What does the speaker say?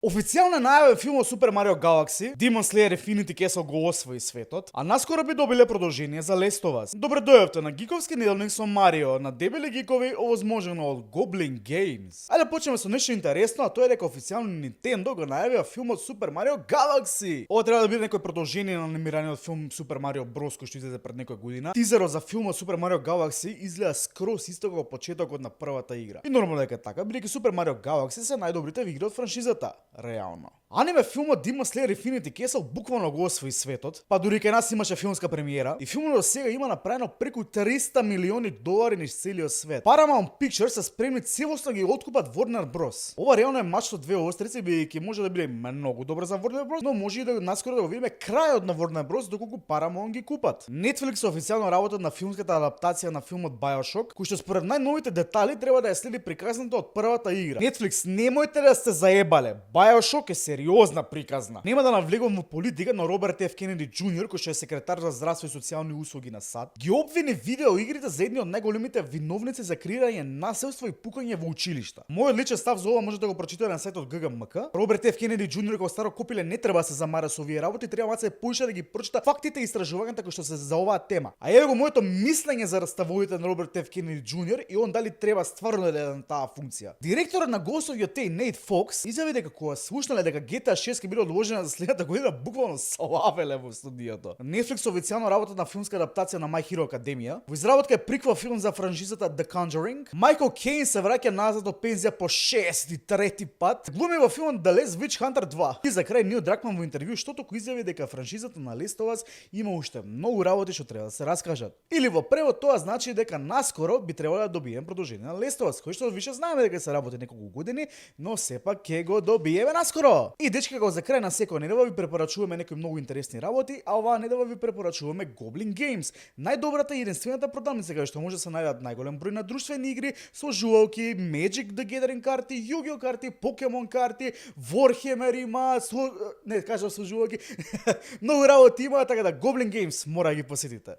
Официјално е најавен филмот Super Mario Galaxy, Demon Slayer Infinity Castle го освои светот, а наскоро би добиле продолжение за Last of Us. Добре дојавте на Гиковски неделник со Марио, на Дебели Гикови, овозможено од Goblin Games. Ајде почнеме со нешто интересно, а тоа е дека официјално Nintendo го најавија филмот Super Mario Galaxy. Ова треба да биде некој продолжение на анимираниот филм Super Mario Bros кој што излезе пред некоја година. Тизерот за филмот Super Mario Galaxy изгледа скрос исто како почетокот на првата игра. И нормално дека така, бидејќи Super Mario Galaxy се најдобрите игри од франшизата. Реално. Аниме филмот Demon Slayer Infinity Castle буквално го освои светот, па дури кај нас имаше филмска премиера и филмот до сега има направено преку 300 милиони долари низ целиот свет. Paramount Pictures се спремни целосно ги откупат Warner Bros. Ова реално е мач со две острици, бидејќи може да биде многу добро за Warner Bros, но може и да наскоро да го видиме крајот на Warner Bros доколку Paramount ги купат. Netflix официјално работат на филмската адаптација на филмот BioShock, кој што според најновите детали треба да ја следи приказната од првата игра. Netflix, немојте да сте заебале. BioShock е сериозна приказна. Нема да навлегувам во политика, но Роберт Ф. Кенеди Џуниор, кој што е секретар за здравство и социјални услуги на САД, ги обвини видеоигрите за едни од најголемите виновници за креирање насилство и пукање во училишта. Мојот личен став за ова можете да го прочитате на сајтот ГГМК. Роберт Ф. Кенеди Џуниор како старо копиле не треба да се замара со овие работи, треба да се поише да ги прочита фактите и истражувањата кои што се за оваа тема. А еве го моето мислење за раставовите на Роберт Ф. Кенеди Џуниор и он дали треба стварно да е на таа функција. Директорот на Ghost of Yotei Нейт Фокс изјави дека кога слушнале дека GTA 6 ќе биде одложена за следната година, буквално славеле во студиото. Netflix официјално работат на филмска адаптација на My Hero Academia. Во изработка е приквел филм за франшизата The Conjuring. Майкл Кейн се враќа назад од пензија по 63 пат. Глуми во филмот The Last Witch Hunter 2. И за крај Нил Дракман во интервју што току изјави дека франшизата на Last of Us има уште многу работи што треба да се раскажат. Или во превод тоа значи дека наскоро би требало да добиеме продолжение на Last of Us, кој што више знаеме дека се работи неколку години, но сепак ќе го добиеме наскоро. И дечки, како за крај на секоја недела ви препорачуваме некои многу интересни работи, а оваа недела ви препорачуваме Goblin Games, најдобрата и единствената продавница каде што може да се најдат најголем број на друштвени игри со жуалки, Magic the Gathering карти, Yu-Gi-Oh карти, Pokemon карти, Warhammer има, не кажам со жуалки, многу работи има, така да Goblin Games мора да ги посетите.